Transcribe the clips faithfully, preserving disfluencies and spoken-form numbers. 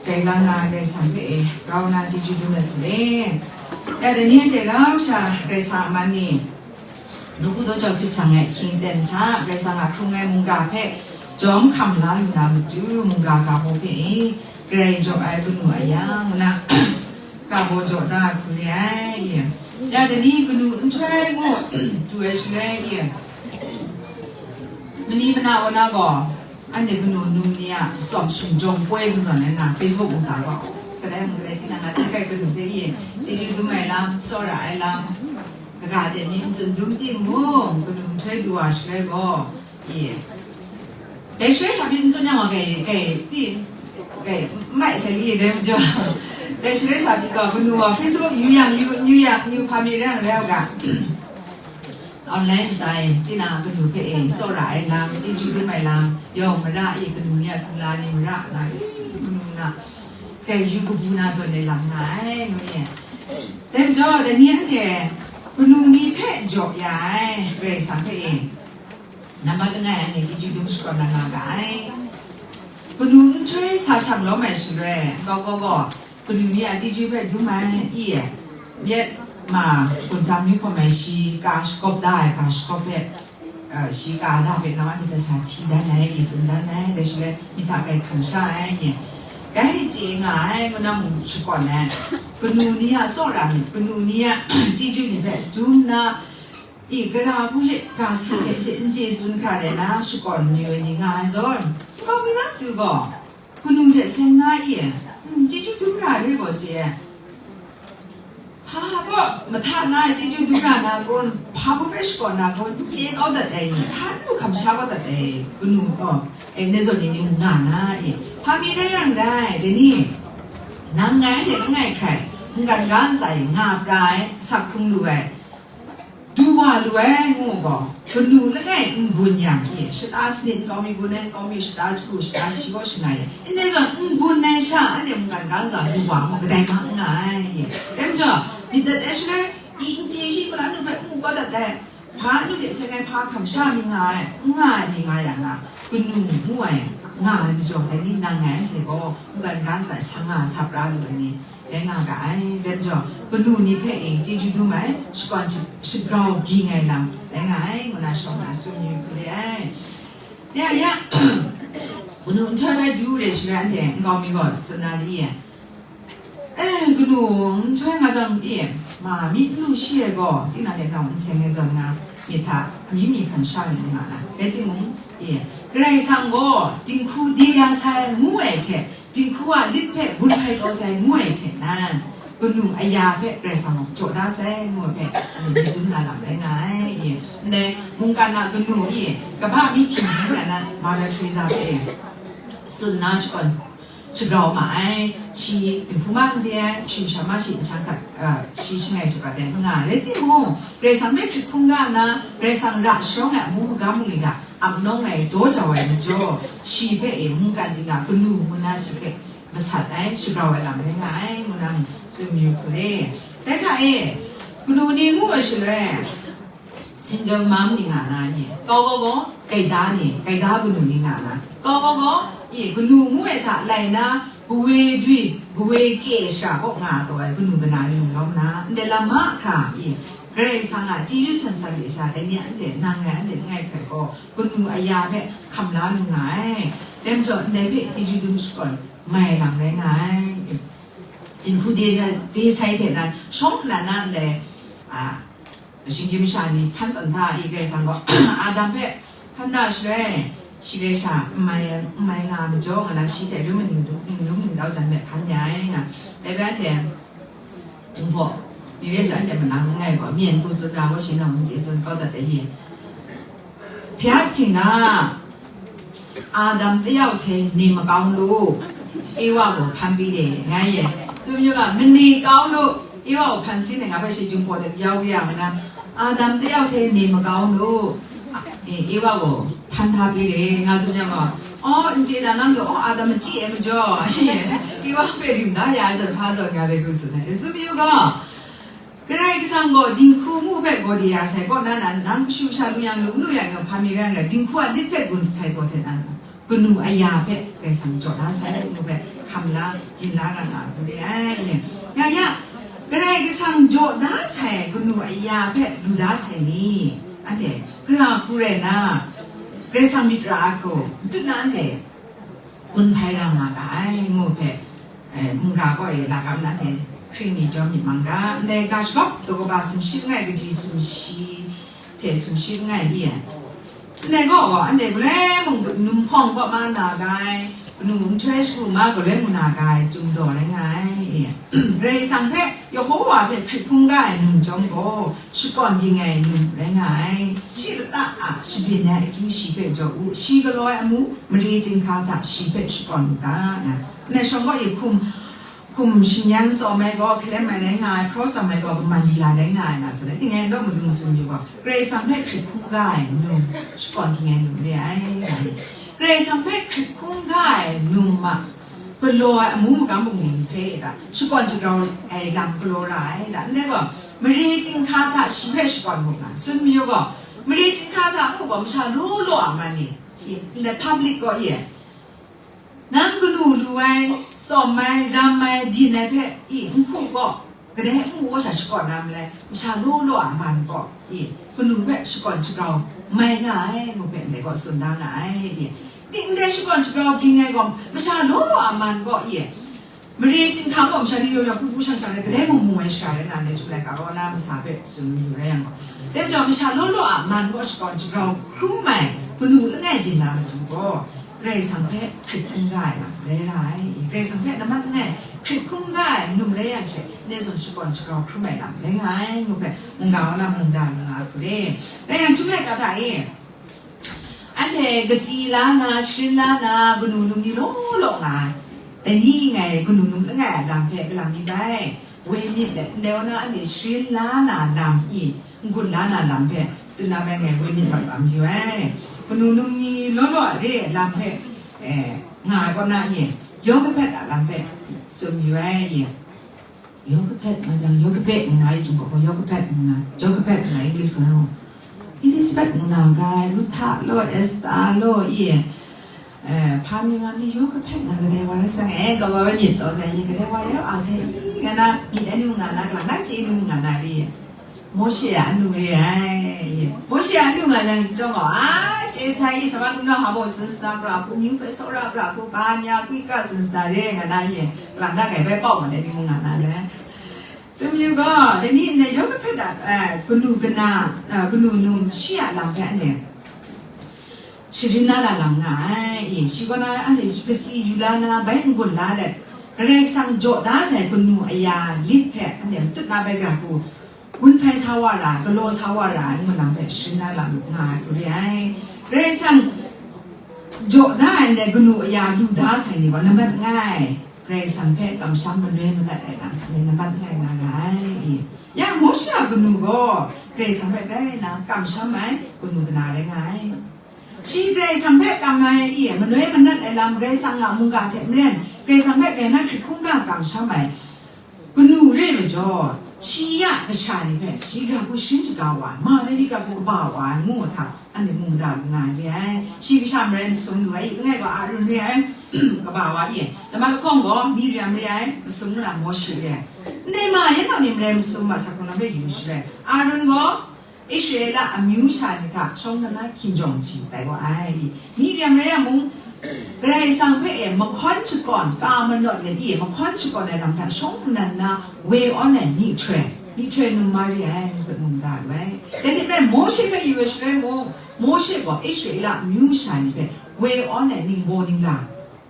Dai lang na Karai Kasang hpe e, grau na chyeju dum ai hku le. Ya, dai ni anhte rau sha Karai Kasang a man ni, nawku daw jau sit shang ai hkying ten hta, Karai Kasang a hkrung ai mungga hpe jawm hkam la lu na matu, mungga ga baw hpe e, Karai jaw ai kanu a yang, ngu na, ga baw jaw da ai hku re ai, ye. Ya, dai ni kanu nhtoi ngu, du ai shaloi, ye. Mani mana wa na gaw, anhte kanu num ni a tsawm shing jawng poi zawn zawn ai nga, Facebook ntsa gaw, kadai mung kadai tinang a hti kai kanu hpe ye, chyeju dum ai lam, tsawra ai lam, kaga de ni n tsun dum timung, kanu nhtoi du wa shaloi gaw, ye. Dai shaloi sha pyi n tsun yang wa, kai, kai, pyi, kai, n mai sai li, dai majaw. Dai shaloi sha pyi gaw, kanu wa Facebook yu yang yu, yu yang yu, hpa mi rang rau ga. Online ntsa e, tinang a kanu hpe e, tsawra ai lam, chyeju dum ai lam, yawng mara e, kanu ni a sumla ni mara nga, e, kanu na, kai yu kabu na zawn ai lam nga ai, ngu ye. Dai majaw, dai ni anhte, kanu ni hpe jaw ya ai, Karai Kasang hpe e, nambat langai anhte chyeju dum shakawn na nga ga ai. Kanu nhtoi sa shang lawm ai shaloi, nkau gaw gaw, kanu ni a chyeju hpe dum ai, i e, myit ma, gun tam ni hkawm ai shi ka shakawp da ai, ka shakawp hpe, eh, shi ka da hpe nau anhte hpe sa hti dan ai, i tsun dan ai, dai shaloi myit hta kai hkam sha ai, i e. Dai chye nga ai, ngu na mung shakawn ai, kanu ni a tsawra myit, kanu ni a chyeju ni hpe dum na, i, gara hku she, ga si hte she, n chye tsun hkra de na, shakawn mayu ai ni nga ai zawn, nkau mi na matu gaw, kanu hte seng na i, mm, chyeju dum ra re gaw chye ai. Hpa hpa gaw mahta na chyeju dum ra na kun, hpa hpung hpe shakawn na kun, n chye kau dat ai ni, hpa n du hkam sha kau dat ai, kanu gaw, e, ndai zawn ni ni mung nga na i, hpa mi rai yang rai, dai ni, nang ngai anhte langai hkrai, mungkan ga ntsa e nga pra ai, asak hkrung lu ai, du wa lu ai ngu gaw, kanu langai n gun yang e, shata sanit nkau mi gun ai, nkau mi shata jahku, shata shi kaw shangai ai, ndai zawn n gun ai sha, anhte mungkan ga ntsa du wa mu, kadai mung n nga ai. Dai majaw, myit dat ai shaloi, i n chye shi, mara nu hpe n mu kau dat ai, hpa nu hte seng ai hpa hkam sha mi nga ai, n nga ai mi nga yang a, kanu ngu ai, nga ai majaw, dai ni nang ngai anhte gaw, mungkan ga ntsa e sa nga sa pra lu ai ni, rai nga ga ai. Dai majaw, kanu ni hpe e chyeju dum ai, shakawn shi-, shagrau ging ai lam rai nga ai, ngu na shawng na tsun yu hku re ai. Ya, ya, kanu nhtoi bai du re shaloi anhte nkau mi gaw tsun na li e. E, kanu nhtoi nga jang e, ma, myi n lu shi ai gaw, tinang hte nau n seng ai zawn nga, myit hta amyu myi hkam sha ai nga na. Rai timung, e, Karai Kasang gaw dinghku de ya sai ngu ai hte, dinghku a lit hpe gun hkai taw sai ngu ai hte nan, kanu aya hpe Karai Kasang gaw jaw da sai ngu ai hpe, myit dum na lam rai nga ai, e. Ndai mungkan a kanu e, kaba mi hkying hkying na nan, Mother Teresa hpe, e, tsun na shakawn, shagrau ma ai, shi dinghku ma n de ai, shi masha ma shi n shang hkat, a, shi shangai shabat ai n nga ai. Rai timung, Karai Kasang hpe hkrit hkungga nna, Karai Kasang ra sharawng ai amu magam ni hta ap nawng ai, daw jau ai majaw, shi hpe e mungkan ting a kanu ngu na shi hpe masat ai, shagrau ai lam rai nga ai, ngu na tsun mayu hku re. Dai hta e, kanu ni ngu ai shaloi, single mom ni nga na ni, kau gaw gaw, gaida ni, gaida kanu ni nga na, kau gaw gaw, i, kanu ngu ai hta lai na, kawe dwi, kawe kye sha kaw nga taw ai kanu kana ni mung lawm na, ndai lam mahkra, i, Karai Kasang a chyeju san san de sha, dai ni anhte nang ngai anhte langai hkrai gaw, kanu aya hpe hkam la lu nga ai. Dai majaw, ndai hpe chyeju dum shakawn mai lam rai nga ai. Dinghku de, de sai hte nan, shawng nnan na ndai, a, shinggyim masha ni hpan tawn hta i, Karai Kasang gaw Adam hpe hpan da shaloi, shi rai sha n mai, n mai nga majaw, nga na shi hte ryum n, n, ryum n dau jan hpe hpan ya ai nga. Dai bai hte, Jinghpaw ni rai sha, anhte manang langai gaw, myen hku tsun ra gaw, shi nang n chye tsun kau dat ai ye. ဘုရားသခင်က အာဒံတစ်ယောက်ထဲ နေမကောင်းလို့ ဧဝကို ဖမ်းပေးတယ်။ ငါရဲ့ သူမျိုးက မနေကောင်းလို့ ဧဝကို ဖမ်းဆီးနေငါပဲ ရှေ့ကျုံးပေါ်တယ် ပြောပြရမလား။ အာဒံတစ်ယောက်ထဲ နေမကောင်းလို့ အဲ ဧဝကို ဖမ်းထားပေးတယ်။ ငါဆိုကြတော့ အော် အင်္ဂလိပ်နာမည် အော် အာဒံမကြည့်အဲမကျော် ဧဝပဲ ဒီမသားရာဆို ဖားစော်ငါလည်း ကိုယ်ဆိုနေ သူမျိုးက Karai Kasang gaw dinghku ngu hpe gaw de ya sai kaw na, na, nang kashu kasha lu yang lu, n lu yang gaw, hpa mi rai nga, dinghku a lit hpe gun sai gaw hte na, kanu aya hpe Karai Kasang jaw na sai ngu hpe, hkam la, yin la ra nga hku re ai. Ya, ya, Karai Kasang jaw da sai kanu aya hpe lu da sai ni? Anhte, hkra hku rai na, Karai Kasang myit ra ai hku, n tut na anhte, gun hpai ra nga ga ai, ngu hpe, eh, mungga gaw e, lakam na hpe, hkring ni jaw myit mang ga, ndai ga shagawp daw kaba sumshi langai kaji sumshi hte sumshi langai ni e. Ndai gaw, anhte galoi mung num hkawng kaw ma na ga ai, kanu nhtoi shagu ma galoi mu na ga ai, chyum daw rai nga ai. Karai Kasang hpe, Yehowa hpe hkrit hkungga ai num chyawm gaw, shakawn ging ai num rai nga ai. Shi lata a shabyin ai akyu shi hpe jaw u, shi galaw ai amu, mare chyinghka hta shi hpe shakawn u ga, nga. Ndai shawng gaw, e hkum, hkum shingyan tsawm ai gaw, hkalem ai rai nga ai, hpraw tsawm ai gaw, kaman dila rai nga ai, nga tsun ai. Tingai law madung tsun yu gaw, Karai Kasang hpe hkrit hkungga ai num, shakawn ging ai num re ai, nga ai. Karai Kasang hpe hkrit hkungga ai num a galaw ai amu magam bungli hpe e ta, shakawn shagrau ai lam galaw ra ai ta, ndai gaw, mare chyinghka hta shi hpe shakawn mu nga, tsun mayu gaw, mare chyinghka hta ngu gaw, masha law law a man ni, ndai public gaw e, nang kanu lu ai, tsawm ai, ram ai, byin ai hpe, i, nhku gaw, kadai ngu gaw sha shakawn na malai, masha law law a man gaw, i, kanu hpe shakawn shagrau mai nga ai, ngu hpe ndai gaw tsun da nga ai, i. Ting dai shakawn shagrau ging ai gaw, masha law law a man gaw, i, mare chyinghka gaw masha ni yaw yaw hku hku shang shang rai, kadai mung mu ai sha rai na, ndai chyum laika gaw na masa hpe tsun mayu rai yang gaw, dai majaw masha law law a man gaw shakawn shagrau hkrum ai, kanu langai byin na matu gaw, Karai Kasang hpe hkrit hkungga ai lam rai ra ai. Karai Kasang hpe nambat langai hkrit hkungga ai num rai yang she, ndai zawn shakawn shagrau hkrum ai lam rai nga ai, ngu hpe, mungga wa na mungga lu nga ai hku re. Rai yang, chyum laika hta e, anhte kasi la na, sharin la na, kanu num ni law law nga ai. Dai ni ngai kanu num langai a lam hpe galam mi bai. Woi myit let, ndai wa na anhte sharin la na lam i, n-gun la na lam hpe, tsun na bai ngai woi myit mat wa mayu ai. Kanu num ni law law a re ai lam hpe, eh, nga ai kaw na i, Yokehpet a lam hpe tsun mayu ai i. Yokehpet nga jang, Yokehpet nga nga i, Jinghpaw gaw Yokehpet nga nga, Yokehpet nga English gaw, Elizabeth nga nga ga ai, Ruhta law, Esta law i, eh, hpa mi nga mi, Yokehpet nga kadai wa rai sai, eh, gaw gaw myit taw sai, i, kadai wa rai a sai, i, nga na, myit anu nga na, galang na chye anu nga na ri, Mawshe a anu re ai, i, Mawshe a anu nga jang chyawm gaw, a, chye sai, i, sa ma hkrum na hpa baw tsun sa na, pra hku, amyu hpe tsawra pra hku, hpa nya hku, i, ka tsun sa na re, nga na, i, galang na kai bai pau ma dai ni mung nga na le. Tsun yu gaw, dai ni ndai Yokehpet a, eh, kanu kana, eh, kanu num shi a lam hpe anhte sharin na la lam nga ai. I, shi kaw na anhte kasi yu la na, bai n-gun la let, Karai Kasang jaw da sai kanu aya lit hpe anhte matut na bai gara hku, gun hpai sa wa ra, galaw sa wa ra ai ngu lam hpe sharin na lam nga ai hku re ai. Karai Kasang jaw da ai ndai kanu aya lu da sai ni gaw, nambat ngai, Karai Kasang hpe kamsham manoi manat ai lam hpe nambat ngai nga ra ai. Ya Mawshe a kanu gaw Karai Kasang hpe rai na kamsham ai kanu kana rai nga ai. Shi Karai Kasang hpe kam ai, i, manoi manat ai lam, Karai Kasang a mungga hte maren, Karai Kasang hpe rai na hkrit hkungga kamsham ai kanu re majaw, shi ya kasha ni hpe, shi gara hku sharin shaga wa ai, ma dai ni gara hku kaba wa ai, ngu hta, anhte mu mada lu nga ai re ai. Shi kasha marai masum lu ai, i, langai gaw Aron re ai, kaba wa i, laman lahkawng gaw Miriam re ai, masum ngu na Mawshe re ai. Ndai ma yan nau ni marai masum ma, sa hkrung lam hpe yu sharai. Aron gaw Israela amyu sha ni hta shawng nnan na hkinjawng shi tai wa ai. Miriam rai yang mung, Karai Kasang hpe e mahkawn shakawn, ka manawt let i mahkawn shakawn ai lam hta shawng nnan na woi awn ai myihtoi, myihtoi num ma re ai, ngu hpe mu mada lu ai. Dai hte maren Mawshe hpe yu ai shaloi mung, Mawshe gaw Israela amyu masha ni hpe woi awn ai ningbaw ningla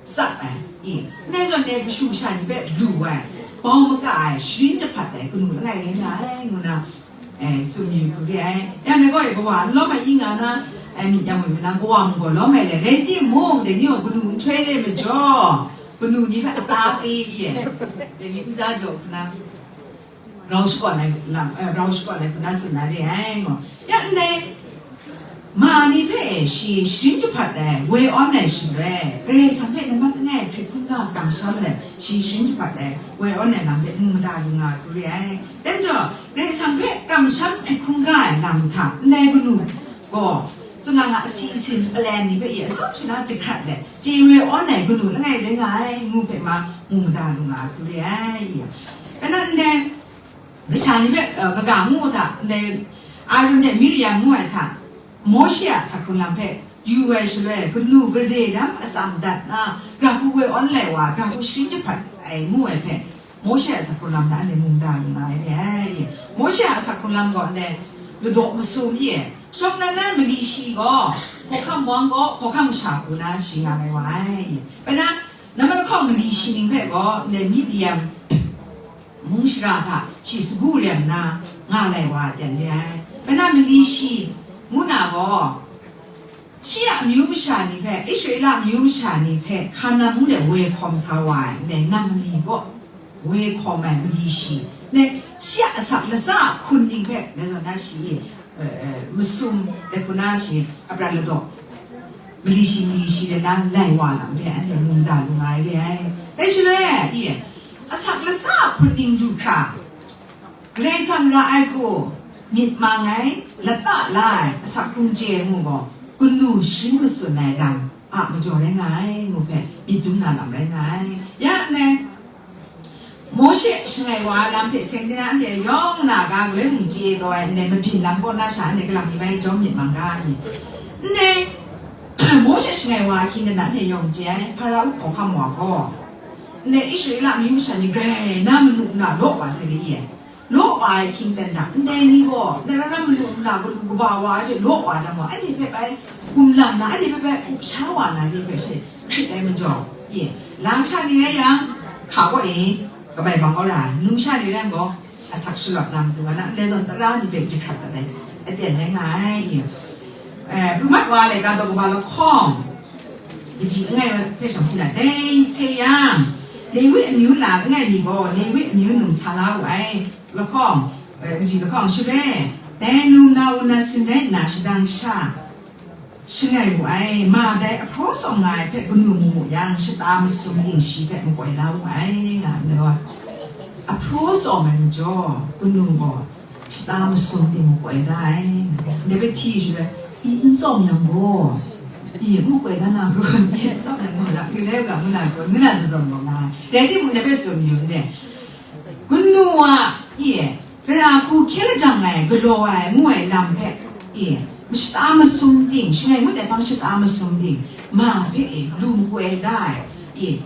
tsap ai, i, ndai zawn dai kashu kasha ni hpe lu ai, bau maka ai, sharin jahpat ai, kanu langai rai nga ai, ngu na, eh, tsun yu hku re ai. Yang dai gaw, e, kawa n lawm ai i nga na, eh, myit yang wi na, kawa mung gaw lawm ai le, rai timung, dai ni gaw kanu nhtoi re majaw, kanu ni hpe ata kri i, dai ni uza jaw hku na, rau shakawn ai lam, eh, rau shakawn ai hku na tsun na re ai, ngu. Ya ndai ma ni hpe shi sharin jahpat ai, woi awn ai shaloi, Karai Kasang hpe nambat langai hkrit hkungga kamsham let, shi sharin jahpat ai, woi awn ai lam hpe mu mada lu nga hku re ai. Dai majaw, Karai Kasang hpe kamsham hkrit hkungga ai lam hta ndai kanu gaw, Sumlang a asi asin plan ni hpe i atsawm shana jahkrat let, chye woi awn ai kanu langai rai nga ai ngu hpe ma mu mada lu nga ai hku re ai. Kanan ndai, kasha ni hpe, uh, kaga ngu hta, ndai Arun hte Miriam ngu ai hta, Mawshe a asak hkrung lam hpe yu ai shaloi, kanu gade dam atsam dat na, ra hku woi awn lai wa, ra hku sharin jahprat ai ngu ai hpe, Mawshe a asak hkrung lam hta anhte mu mada lu nga ai re ai. Mawshe a asak hkrung lam gaw ndai ladaw masum i e, shawng nan nan mali shi gaw, hkawhkam wang gaw, hkawhkam sha hku na shi nga lai wa ai. Bai na, namai lahkawng mali shi ning hpe gaw, ndai Midian mung shara hta shi sagu rem nna nga lai wa yan re ai. Bai na, mali shi ngu na gaw, shi a amyu masha ni hpe, Israela amyu masha ni hpe, Hkanan mung de woi hkawm sa wa ai, ndai nang mali gaw woi hkawm ai mali shi, ndai shi a asak latsa a hpun ning hpe, dai zawn na shi, eh, eh, masum, dai hku na shi, apran ladaw, mali shi, mali shi de na lai wa lam hpe, anhte mu mada lu nga ai re ai. Dai shaloi, i, asak latsa a hpun ning du hkra, Karai Kasang ra ai hku myit mang ai, lata la ai, asak hkrung chye ai ngu gaw, kanu sharin matsun ai lam a majaw rai nga ai ngu hpe myit dum na lam rai nga ai. Ya ndai, Mawshe shangai wa ai lam hte seng de na anhte yawng na ga galoi mung chye taw ai ndai mabyin lam kaw na sha anhte kalang mi bai jawm myit mang ga ni? Ndai, Mawshe shangai wa ahkying de na anhte yawng chye ai, Hpara-u hkawhkam wa gaw, ndai Israela amyu masha ni grai na manu na law wa sai de i ai. Law wa ai hkying ten hta, ndai ni gaw, ndai ram ram manu nna galu kaba wa ai hte law wa jang gaw, anhte hpe bai gumlang na, anhte hpe bai up sha wa na ni hpe she hkrit ai majaw, ye, lang sha ni rai yang, hka gaw e, kabai bang kau ra ai, num sha ni rai yang gaw, asak shalawt na matu ga na, ndai zawn tara ni hpe jahkrat dat ai, aten rai nga ai, ye. Eh, Pru mat wa laika daw kaba lahkawng, kaji langai hpe shawng hti na, dai hte yang, Lewi amyu la langai mi gaw, Lewi amyu num sa la wu ai. Lahkawng, eh, nji lahkawng shaloi, dai num na wun na sin rai nna shadang sha, shangai wu ai, ma dai ahpraw tsawm nga ai hpe kanu mu mu yang, shata masum ting shi hpe makoi da wu ai, nga ai. Ahpraw tsawm ai majaw, kanu gaw shata masum ting makoi da ai. Ndai hpe hti shaloi, i n tsawm yang gaw, i n makoi da na gaw, i n tsawm yang gaw, la, i rai u ga, ngu na gaw, ngu na zazawn gaw nga ai. Rai timung, ndai hpe tsun yu n re. Kanu a, e, gara hku hkye lajang ai, galaw ai, ngu ai lam hpe, e, mashata masum ting, shangai ngut ai hpang shata masum ting, ma hpe, e, lu makoi da ai, e,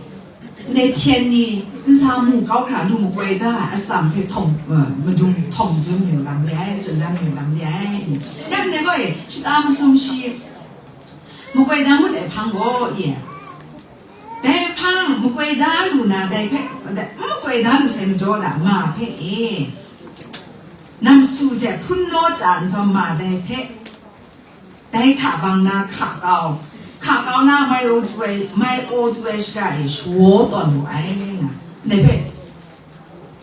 ndai hpyen ni nsa mu kau hkra lu makoi da ai, atsam hpe htawng, e, madung htawng dun mayu lam re ai, tsun dan mayu lam re ai, e. Ya ndai gaw, e, shata masum shi makoi da ngut ai hpang gaw, e, Dai hpang makoi da lu na, dai hpe, dai, n makoi da lu sai majaw da, ma hpe e, namsu hte hpun naw chya nhtawm ma dai hpe, dai hta bang na hka kau, hka kau na mai o tu ai, mai o tu ai shara e shawa tawn wu ai, nga, dai hpe,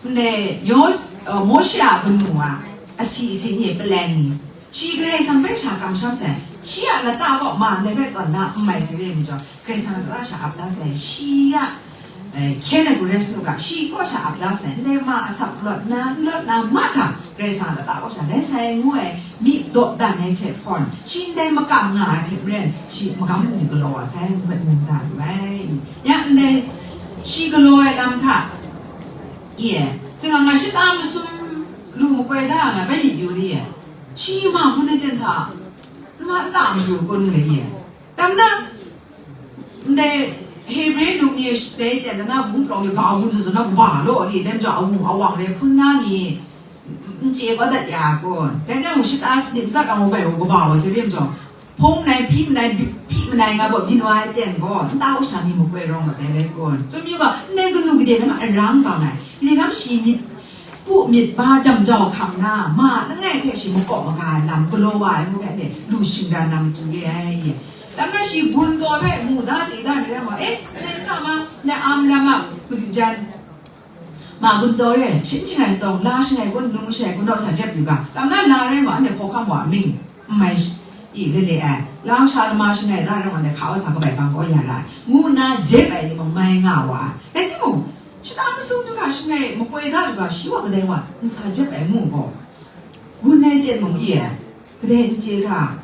Ndai Yos-, uh, Mawshe a kanu a asi asin ni plan ni, shi Karai Kasang hpe sha kamsham sai, shi a lata kaw ma ndai hpe tawn da n mai sai re ai majaw, Karai Kasang lata sha ap da sai, shi a, eh, hkyen ai gaw rai sa u ga, shi kaw sha ap da sai, ndai ma asak lawt na, n lawt na mahkra, Karai Kasang lata kaw sha rai sai ngu ai, mi dawdan ai hte hpawn, shi ndai makam nga ai hte maren, shi magam hkum galaw wa sai, ngu ai mu da lu ai. Ya ndai, shi galaw ai lam hta, Ye, tsingang a shata masum lu makoi da nga bai myit yu ni ye? Shi ma hpun ai ten hta, nma nta mayu kun nga ye? Dam na, ndai Hebre nu ni dai ten na bung palawng ni ga gun zaw na ba law ni, dai majaw awung awang re hpun na ni, n chye kau dat ya kun. Dai na mung shata sanit matsat awng u bai u kaba wa se re majaw, Hpung manai, hpyi manai, hpyi manai nga gaw byin wa ai ten gaw, nta kasha ni makoi rawng mat ai rai kun? Chyum yu ga, ndai kanu gade na ma arang bang ai, gade na ma shi myit, pu myit ba jam jau hkam na, ma langai hpe shi makawp maga ai lam galaw wa ai ngu hpe, lu shingran na matu re ai. Lam na shi gun taw hpe mu da chye da ni rai ma, e, ndai nta ma, ndai Amram a madu jan, Ma gun taw re, shin shangai tsawng, la shangai kun, num shangai kun, naw sa jep yu ga, lam na la rai ma, anhte hkawhkam wa amying, n mai i, le le ai, la sha lama shangai la rai wa, anhte hka wa sa kabai bang kaw ya ra ai, ngu nna jep ai ni mung mai nga wa ai. Rai timung, shata masum du ga shangai makoi da yu ga, shi wa kadai wa n sa jep ai mu gaw, gun ai ten mung i ai, kadai n chye ga,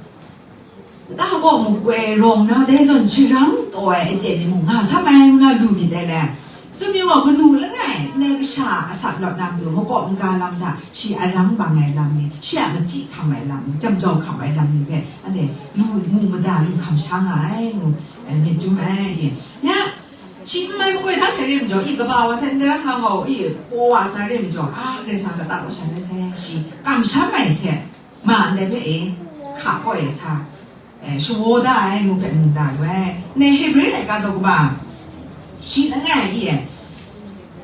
Nta gaw makoi rawng na dai zawn sharang taw ai aten ni mung nga sam ai ngu na lu myit dai le. Tsun mi gaw kanu langai ndai kasha asak lawt na matu makawp maga lam hta shi arang bang ai lam ni, shi a machyi hkam ai lam ni, jam jau hkam ai lam ni hpe anhte lu mu mada lu hkam sha nga ai ngu, eh, myit dum ai. Ya, shi n mai makoi hta sai re majaw, i kaba wa sai, n daram nga gaw, i paw wa sai re majaw, a, Karai Kasang lata kaw sha na sai, shi kamsham ai hte, ma ndai hpe e, hka kaw e sa, eh, shawa da ai ngu hpe mu da lu ai. Ndai Hebre laika daw kaba, shi langai i e,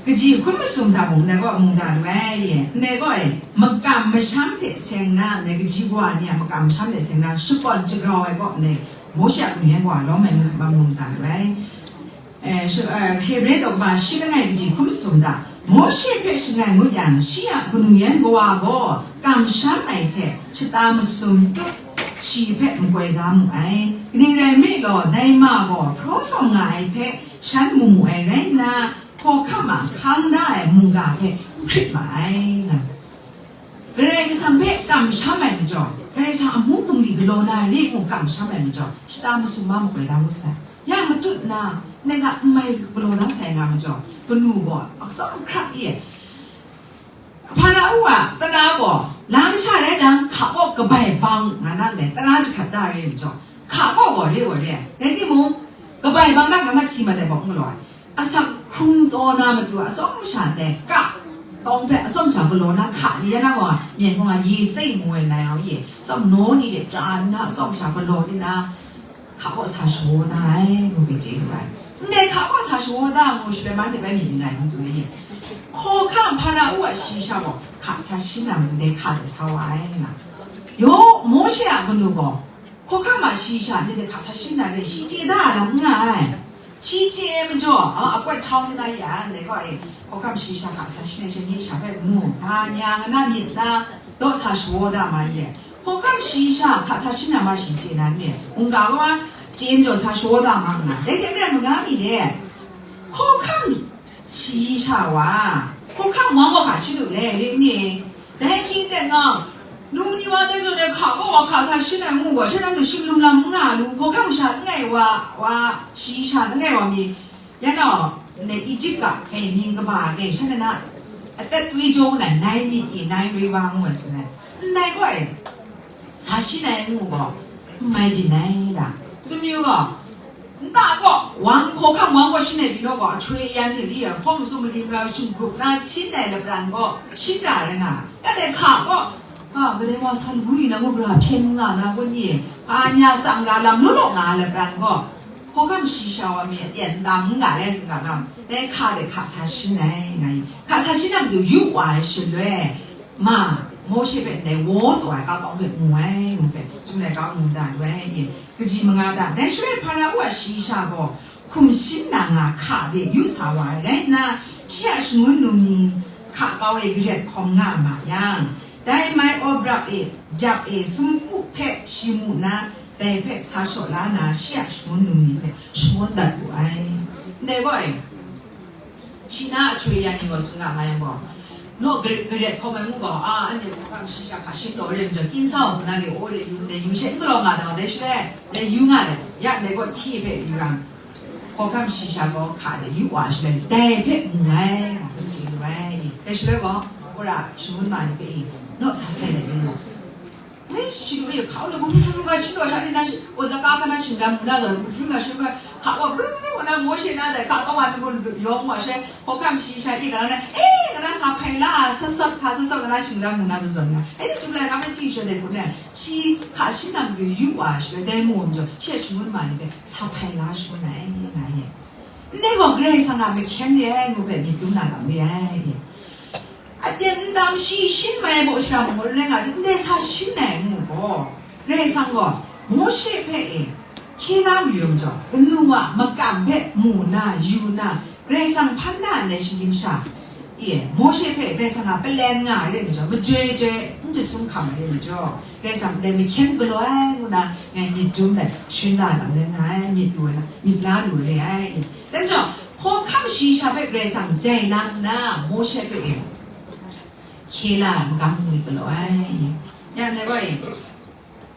kaji hkun masum hta mung ndai gaw mu da lu ai. Ndai gaw e, makam masham hte seng na, ndai kaji wa ni a makam masham hte seng na, shakawn shagrau ai gaw ndai Mawshe a kanu yan wa lawm ai ngu hpe mu da lu ai. Eh, shu-, eh, Hebre daw kaba shi langai kaji hkun masum hta, Mawshe hpe shangai ngut yang, shi a kanu yan kawa gaw kamsham ai hte shata masum tup shi hpe makoi da mu ai. Kaning rai nme law, dai ma gaw hpraw sawng nga ai hpe shan mu mu ai rai nna, hkawhkam a hkang da ai mungga hpe hkrit ma ai, nga. Karai Kasang hpe kamsham ai majaw, Karai Kasang a amu bungli galaw na re ngu kamsham ai majaw, shata masum ma makoi da mu sai. Ya matut nna, ndai hta n mai galaw da sai nga majaw, kanu gaw atsawm hkrak i ai. Hpara-u a tara gaw, la kasha rai jang, hka kaw kabai bang nga na ndai, tara jahkrat da re majaw, hka kaw gaw re gaw re ai. Rai timung, kabai bang na nga mat si mat ai gaw n galaw ai. Asak hkrung taw na matu atsawm sha dai ka, tawng hpe atsawm sha galaw na hka ni ya na gaw, myen hkawng a ye tsai mu ai nai au ye, atsawm naw ni de ja nna atsawm sha galaw ni na, hka kaw sa shawa da ai, ngu hpe chye lu ai. Ndai hka kaw sa shawa da ngu shaloi, ma hte bai myit n rai, ngu tsun ai ye. Hkawhkam Hpara-u a shayi sha gaw hka sa shin na matu, ndai hka de sa wa ai, nga. Yaw, Mawshe a kanu gaw, hkawhkam a shayi sha ni de hka sa shin na re, shi chye da ai lam n nga ai. Shi chye ai majaw, a, akwat hkau ni na ya, ndai gaw e, hkawhkam shayi sha hka sa shin ai sha ni sha hpe mu, hpa nya nga na myit na, daw sa shawa da ma ye. Hkawhkam shayi sha hka sa shin na ma shi chye na n re, mungga gaw chye majaw sa shawa da ma nga, dai hte maren manga mi de, hkawhkam shayi sha wa, hkawhkam wa gaw hka shi lu le, ring ni? Dai hkying ten nga, num ni wa dai zawn e hka kaw wa hka sa shin ai ngu gaw, shan nang hte shing lum lam n nga lu, hkawhkam sha langai wa, wa, shayi sha langai wa mi, ya nau, ndai Egypt ga, eh, mying kaba, eh, shan na, atat twi jaw na, Nile myit e, Nile River ngu ai sha na, ndai gaw e, sa shin ai ngu gaw, n mai byin ai da. Tsun yu gaw, nta gaw, wang hkawhkam wang gaw shin ai byin gaw, ahtoi yan hte li ai, hpawng masum mali mara shinggup na sin ai lapran gaw, shin ra rai nga, ya dai hka gaw, a, kadai wa san gu yu na, muk ra hpyen nga na, kun ye, a, nya tsang ra lam law law nga ai lapran gaw, hkawhkam shayi sha wa mi aten tam n ga ai, tsun ga gam, dai hka de hka sa shin ai, nga i, hka sa shin na matu yu wa ai shaloi, ma, Mawshe hpe ndai waw taw ai ka tawng hpe mu ai, ngu hpe, Chyum laika mu da lu ai, ye, kaji manga da. Dai shaloi Hpara-u a shayi sha gaw, hkum shin na nga hka de yu sa wa ai rai nna, shi a shangun num ni hka kau e garep hkawm nga ma yang, dai mai awbrap e, byap e, sumpu hpe shi mu nna, dai hpe sa shaw la na, shi a shangun num ni hpe shagun dat wu ai. Ndai gaw e, shi na ahtoi yan ni gaw tsun nga ma yang gaw, naw, gare-, garep hkawm ai ngu gaw, a, anhte hkawhkam shayi sha hka shin taw re majaw, kin sa u hpuna de, aw de, yu de, yu she n galaw nga dau, dai shaloi, dai yu nga let, ya ndai gaw hti hpe yu yang, hkawhkam shayi sha gaw hka de yu wa shaloi, dai hpe mu ai, nga hpe chye lu ai. Dai shaloi gaw, wora shangun ma ni hpe i, naw sa sai let yu gaw, eh, shi lu e, hkau le, gu hpru hpru nga shin taw sha ni na shi, o, zaka hka na shingdam mu na zawn, gu hpru nga shi lu ga, hka wa, bru bru bru nga na, Mawshe na dai, hka taw wa ni gun yawng wa she, hkawhkam shayi sha e ga na, eh, nga na sa hpai la, sat sat, hpa sat sat nga na shingdam mu na zawn zawn nga. Eh, Chyum laika hpe hti shaloi dai hku na, shi hka shin na matu yu wa shaloi, dai mu wa majaw, shi a shangun ma ni hpe sa hpai la shangun ai, nga ye. Ndai gaw Karai Kasang a mahkyen re ai ngu hpe myit dum na lam re ai. Aten n tam shi shin mai ai baw shara mung rai nga, ndai sa shin ai ngu gaw, Karai Kasang gaw Mawshe hpe e, hkye la mayu majaw, kanu a makam hpe mu na, yu na, Karai Kasang hpan na ndai shinggyim sha, e, Mawshe hpe Karai Kasang a palen nga ai re majaw, majoi joi n jasum hkam ai re majaw, Karai Kasang ndai mahkyen galaw ai ngu na, ngai myit dum let, sharin da lam rai nga ai, myit lu ai, myit la lu re ai. Dai majaw, hkawhkam shayi sha hpe Karai Kasang jai lang nna, Mawshe hpe e, hkye la ai magam ngwi galaw ai. Ya, ndai gaw e,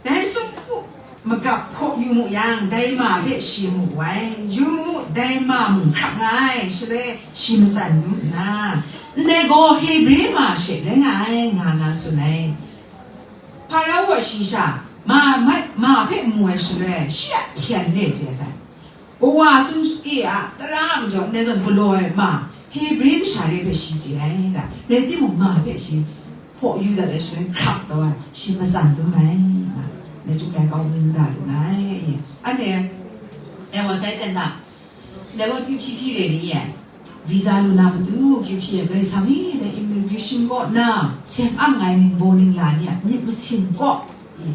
dai sumpu, magap hpaw yu mu yang, dai ma hpe shi mu ai. Yu mu, dai ma mung hkrap nga ai, shaloi shi matsan dum nna, ndai gaw Hebre ma she rai nga ai, nga na tsun ai. Hparau a shayi sha, ma, ma, ma hpe mu ai shaloi, shi a hpyen re chye sai. Kawa sum e a tara a majaw, ndai zawn galaw ai ma, Hebre masha re hpe shi chye ai da, rai timung, ma hpe shi hpaw yu dat ai shaloi, hkrap taw ai, shi matsan dum ai, nga, ndai Chyum Lai Kau Mung da lu ai. Anhte, e wa sai ten da, ndai gaw kyu hpyi hpyi re ni e, visa lu na matu kyu hpyi ai, Karai Kasang e, dai immigration kaw na, seng ang ai ningbaw ningla ni a myit masin kaw, e,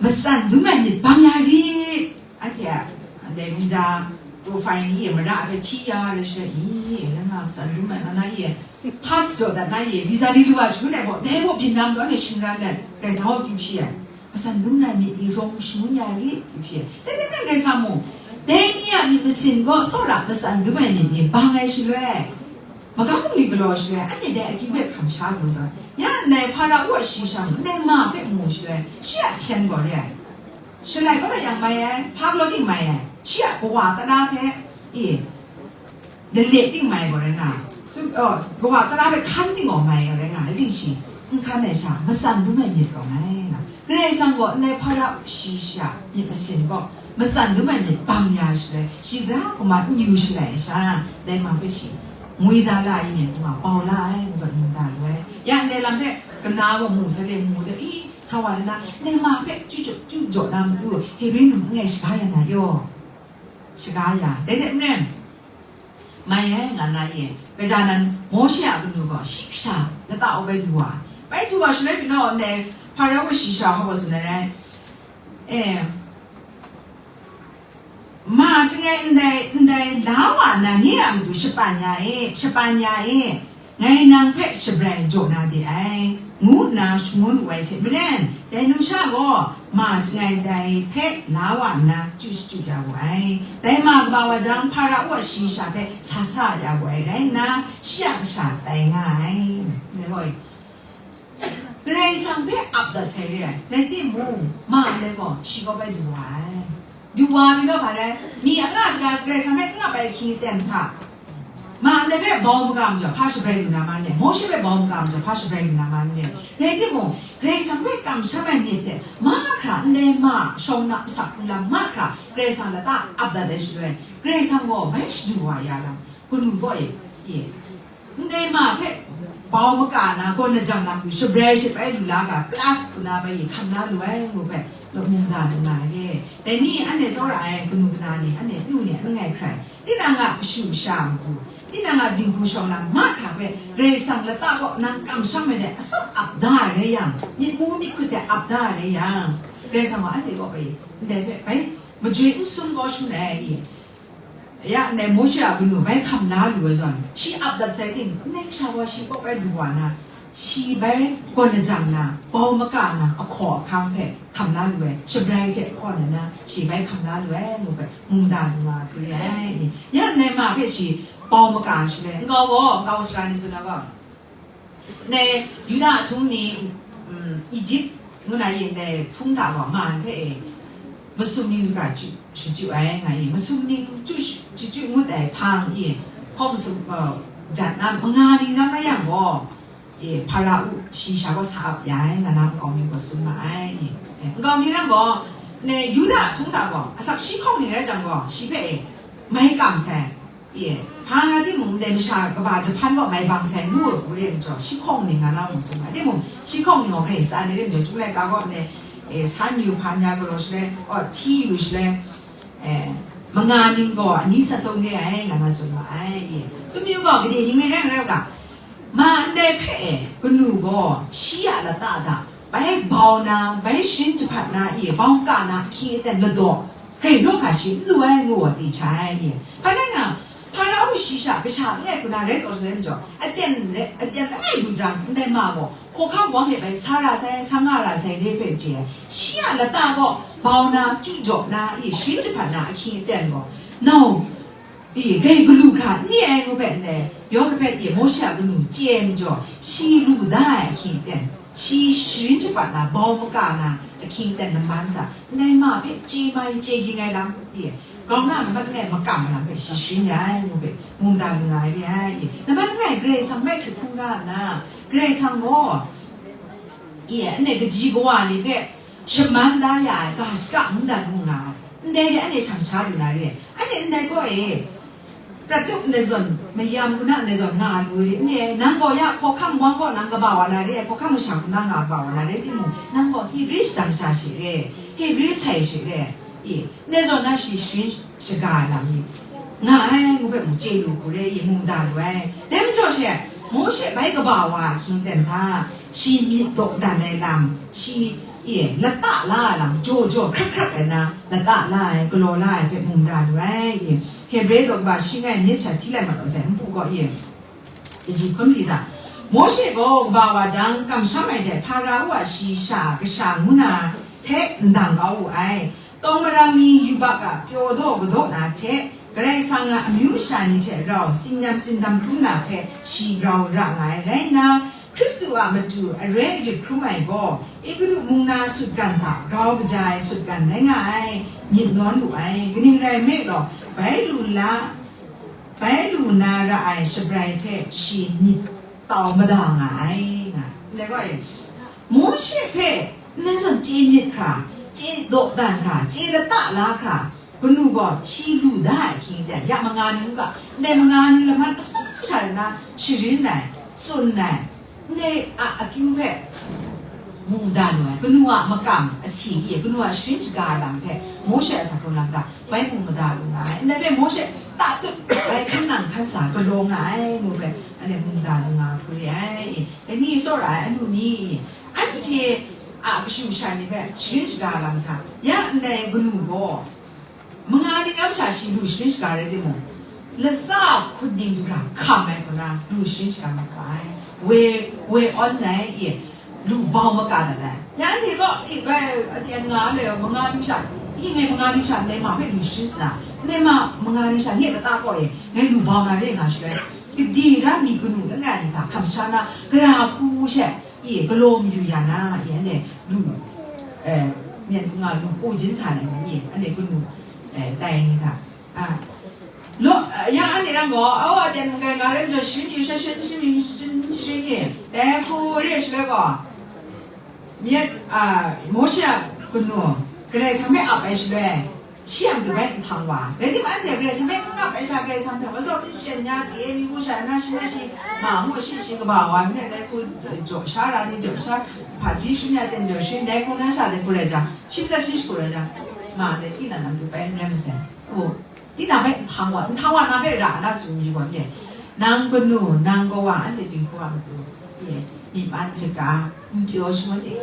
matsan dum ai myit bang ya rit. Anhte a, ndai visa profile ni e mara hpe hti ya ai shaloi, i, e, na nga matsan dum ai, nga na e, pass jaw dat na e, visa ni lu a shangun ai gaw, dai gaw byin na matu anhte shingran ai, Karai Kasang gaw kyu hpyi ai. Matsan dum na myit ni rawng shangun ya rit, kyu hpyi ai. Dai, dai, dai, Karai Kasang mung, dai ni a myit masin gaw tsawra matsan dum ai myit ni bang ai shaloi, magam bungli galaw shaloi, anhte dai akyu hpe hkam sha lu zawn, ya ndai Hparau a shayi sha mung, ndai ma hpe mu shaloi, shi a hpyen gaw re ai. Shalai kawt yang mai ai, hpa galaw ting mai ai, shi a kawa tara hpe, e, lale ting mai gaw rai nga, su, oh, kawa tara hpe hkan ting gaw mai gaw rai nga, rai ting shi, n hkan ai sha, matsan dum ai myit rawng ai nga. Karai Kasang gaw ndai Hparau shayi sha myit masin gaw, matsan dum ai myit bang ya shaloi, shi gara hkuma n yu shalai ai sha, dai ma hpe shi ngwi za la ai myit hkuma bau la ai, ngu ga ngu da lu ai. Ya ndai lam hpe kana gaw mu sa le, mu de, i, sa wa nna, ndai ma hpe chyu jaw, chyu jaw na matu, Hebre num langai shaga ya na yaw. Shaga ya, dai hte maren, mai ai nga na ye, kaja nan Mawshe a kanu gaw shi kasha lata aw bai du wa ai. Bai du wa shaloi pyi naw, ndai Hparau a shayi sha hkawk tsun ai, e, ma chyangai ndai, ndai la wa nna nye a matu shapan ya e, shapan ya e, ngai nang hpe shabrai jaw na de ai, ngu nna shangun wu ai hte maren, dai numsha gaw ma chyangai dai hpe la wa nna chyu shachyu ya wu ai. Dai ma kaba wa jang, Hparau a shayi sha hpe sa sa ya wu ai rai nna, shi a kasha tai nga ai. Dai gaw, Karai Kasang hpe ap dat sai re ai, rai timung, ma ndai gaw shi kaw bai du wa ai. Du wa ai majaw hpa rai? Mi a nga shaga Karai Kasang hpe n ap ai ahkying aten hta, ma ndai hpe bau maga majaw, hpa shabrai lu na ma n le? Mawshe hpe bau maga majaw, hpa shabrai lu na ma n le? Rai timung, Karai Kasang hpe kamsham ai myit hte mahkra, ndai ma shawng na asak hkrung lam mahkra Karai Kasang lata ap dat ai shaloi, Karai Kasang gaw bai shadu wa ya lam, kanu gaw e, e, ndai ma hpe bau maka na, gawn lajang na matu shabrai shabai lu la ga, plus hku na bai e hkam la lu ai ngu hpe, mung da lu na re. Dai ni anhte tsawra ai kanu kana ni, anhte nnu ni, n ngai hkrai, tinang a kashu kasha matu, tinang a dinghku shawng na mahkra hpe Karai Kasang lata kaw nang kamsham ai dai asak ap da ai rai yang, myit mu myit hkut hte ap da ai rai yang, Karai Kasang gaw anhte kaw bai, ndai hpe bai majoi n sum kau shangun ai, i, ya, ndai Mawshe a kanu bai hkam la lu ai zawn, shi ap dat sai ting, ndai kasha gaw shi kaw bai du wa na, shi bai gawn lajang na, bau maka na, ahkaw ahkang hpe hkam la lu ai, shabrai hte hkawn ai na, shi bai hkam la lu ai, ngu hpe, mung da lu wa hkru re ai. Ya, ndai ma hpe shi bau maka shaloi, nkau gaw, nkau sara ni tsun ai gaw, ndai Yuda ahtung ni, mm, Egypt ngu na yin dai hpung hta gaw ma hpe e, masum ning hkra chyu, shachyu ai nga yin, masum ning chyu, chyu, chyu ngut ai hpang e, hkaw masum, uh, jat na manga ning ram rai yang gaw, e, Hparau shayi sha gaw sa ap ya ai, nga na nkau mi gaw tsun ma ai, e, e, nkau mi ram gaw, ndai Yuda ahtung hta gaw, asak shi hkawng ning rai jang gaw, shi hpe e, mai kam sai. Ye, hpa nga timung ndai masha kaba jahpan gaw mai bang sai ngu ai hku re ai majaw, shi hkawng ning nga na mung tsun ai. Timung, shi hkawng ning gaw hkrai tsan ai re ai majaw, Chyum Laika gaw ndai, e, san yu hpa nya galaw shaloi, aw, hti yu shaloi, e, manga ning gaw ani sat sawng re ai, nga na tsun ma ai. Ye, tsun mayu gaw, gade ning rai rai u ga, ma ndai hpe e, kanu gaw shi a lata hta bai bau na, bai sharin jahpat na, e, bau ka na ahkying aten ladaw, grai daw ga shi n lu ai ngu wa di hkya ai ni. Hpa rai nga, Hparau shayi sha kasha langai hku na rai taw sai majaw, aten re, aten langai du jang, ndai ma gaw, hkawhkam wang e bai sa ra sai, sa nga ra sai re hpe chye ai. Shi a lata gaw bau na, chyu jaw na, e, sharin jahpat na ahkying aten gaw, nau, e, grai galu hkra n re ai ngu hpe ndai, Yawhkepet e Mawshe a kanu chye ai majaw, shi lu da ai ahkying aten, Shi sharin shapat na, bau maka na, ahkying ten namman hta, ndai ma hpe chye mai, chye ging ai lam, e, grau na mamat langai makam ai lam hpe shi sharin ya ai, ngu hpe, mungdan lu nga ai re ai, e. Namman langai Karai Kasang hpe hkrit hkungga nna, Karai Kasang gaw, e, anhte kaji kawa ni hpe shaman da ya ai ga shaka ngu dat ngu nga ai. Ndai de anhte shang sha lu na re ai. Anhte ndai gaw e, prat tup ndai zawn mayam hku na ndai zawn nga lu re, n re ai, nang gaw ya hkawhkam wang kaw nang kaba wa na re ai, hkawhkam masha hku na nga kaba wa na re timung, nang gaw Hebri shadang sha she re, Hebri sai she re, e, ndai zawn na shi sharin shaga ai lam ni nga ai ngu hpe mu chye lu hku re, e, mungdan lu ai. Dai majaw she, Mawshe bai kaba wa ahkying ten hta, shi myit dawdan ai lam, shi, e, lata la ai lam, jaw jaw hkrak hkrak ai na, lata la ai, galaw la ai hpe mungdan lu ai, e. Hebre daw kaba shi ngai myit sha hti lai mat wa sai, npu gaw e, kaji hkun li hta. Mawshe gaw kaba wa jang, kamsham ai hte Hpara-o a shayi sha kasha ngu na hpe ndang kau wu ai. Tawng marang ni yubak a pyaw daw kadaw na hte, Karai Kasang a amyu masha ni hte rau tsingyam tsindam hkrum na hpe shi grau ra nga ai rai nna, Hkristu a matu aroi arit hkrum ai gaw, Egutu mung na sutgan hta grau kaja ai sutgan rai nga ai, myit nawn lu ai, kaning rai nme law, bai lu la, bai lu na ra ai shabrai hpe shi myit tau mada nga ai, nga ai. Ndai gaw e, Mawshe hpe ndai zawn chye myit hkra, chye dawdan hkra, chye lata la hkra, kanu gaw shi lu da ai hkying ten, ya manga ni u ga, ndai manga ni lahman atsawm sha na sharin ai, tsun ai, ndai a akyu hpe mungdan lu ai, kanu a makam asi e, kanu a sharin shaga ai lam hpe Mawshe a sa hkrung lam hta bai mu mada lu nga ai. Ndai hpe Mawshe tatut bai hkan nang hkan sa galaw nga ai, ngu hpe anhte mungdan lu nga hkru re ai. Dai ni tsawra ai anu ni, anhte a kashu kasha ni hpe sharin shaga lam hta, ya ndai kanu gaw, manga ning a masha shi lu sharin shaga rai timung, latsa hkut ning du hkra hkam ai hku na lu sharin shaga mat ga ai. Woi, woi awn ai, e, lu bau maka dat ai. Ya anhte gaw, e, bai, aten nga ai, manga ning sha, e, ngai manga ning sha ndai ma hpe lu sharin sa, ndai ma manga ning sha nye kata kaw e, ngai lu bau na re nga shaloi, gade ra mi kanu langai ni hta hkam sha na, gara hku she, e, galaw mayu ya na, e, anhte lu, e, myit nga lu hku jin sa ai ni, e, anhte kanu, e, tai ni hta, a, lo, e, ya anhte rang gaw, aw, aten mung kai nga rai majaw, sharin yu sha, sharin, sharin, sharin, sharin, e, dai hku re shaloi gaw, myit, a, Mawshe a kanu, Karai Kasang hpe ap ai shaloi, shi a matu bai nhtang wa. Rai timung, anhte Karai Kasang hpe n ap ai sha, Karai Kasang hpe wa zawn myit shen ya, chye mi hku sha na, shi na shi, ma ngu shi, shi kaba wa, myit dai hku, jaw sha ra ni, jaw sha, hpaji sharin ya ten jaw sharin, dai hku na sha dai hku rai jang, shi matsat shi shagu rai jang, ma dai, tinang na matu bai n rai masai. O, tinang bai nhtang wa, nhtang wa na bai ra na tsun mi wa myit. Nang kanu, nang kawa, anhte dinghku a matu, e, myit man shaga, n pyaw shangun, e,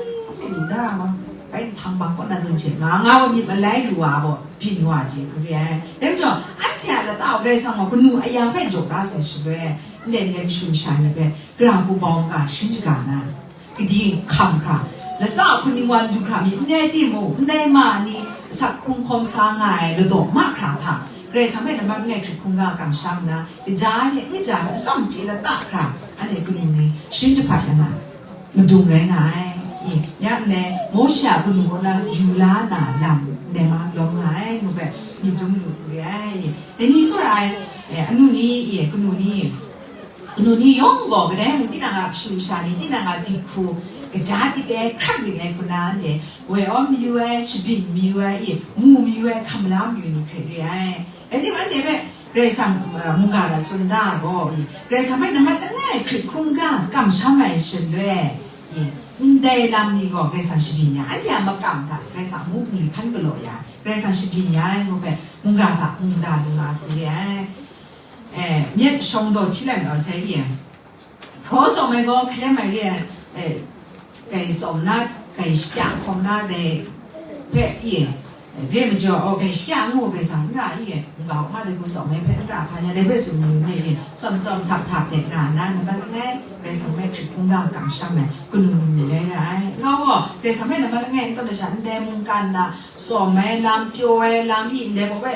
lu da ma, bai nhtang bang kaw na zawn she, nga nga wa myit malai lu wa gaw, byin wa chye hku re ai. Dai majaw, anhte a lata Karai Kasang gaw kanu aya hpe jaw da sai shaloi, nlen nlen shu sha ni hpe, gara hku bau ga sharin shaga na, gade hkam hkra, latsa hku ning wa n du hkra mi n rai timung, ndai ma ni asak hkrung hkawm sa nga ai ladaw mahkra hta, Karai Kasang hpe nambat langai hkrit hkungga kamsham nna, kaja ai hte n kaja ai hpe atsawm chye lata hkra, anhte kanu ni sharin jahpat ya na, madung rai nga ai. E, ya nme, Mawshe a kanu kaw na yu la na lam, ndai ma lawm nga ai, ngu hpe, myit dum lu hku re ai. Dai ni tsawra ai, e, anu ni, e, kanu ni, kanu ni yawng gaw, kadai mung tinang a kashu kasha ni, tinang a dinghku, kaja dip ai, hkrak dip ai hku na, anhte woi awn mayu ai, shabyin mayu ai, e, mu mayu ai, hkam la mayu ni hkrai re ai. Rai timung, anhte hpe Karai Kasang, a, mungga hta tsun da gaw, e, Karai Kasang hpe nambat langai hkrit hkungga kamsham ai shaloi, e, ndai lam ni gaw Karai Kasang shabyin ya, anhte a makam hta Karai Kasang amu bungli hkan galaw ya, Karai Kasang shabyin ya ai ngu hpe, mungga hta mungga lu nga hku re ai. E, myit shawng daw hti lai majaw sai, e, hpraw tsawm ai gaw hkalem ai re ai, e, grai tsawm na, grai shakya hkawm na dai hpe, e, re majaw, aw, grai shakya ngu Karai Kasang n ra, e, mungga hkawm na dai hku tsawm ai hpe n ra, hpa ni a dai hpe tsun mayu ni, e, tsawm tsawm htap htap de nga nna, nambat langai Karai Kasang hpe hkrit hkungga kamsham ai, kanu ni ni rai ra ai. Nga gaw, Karai Kasang hpe nambat langai n tawn ai sha, ndai mungkan na, tsawm ai lam, pyaw ai lam, e, ndai gaw hpe,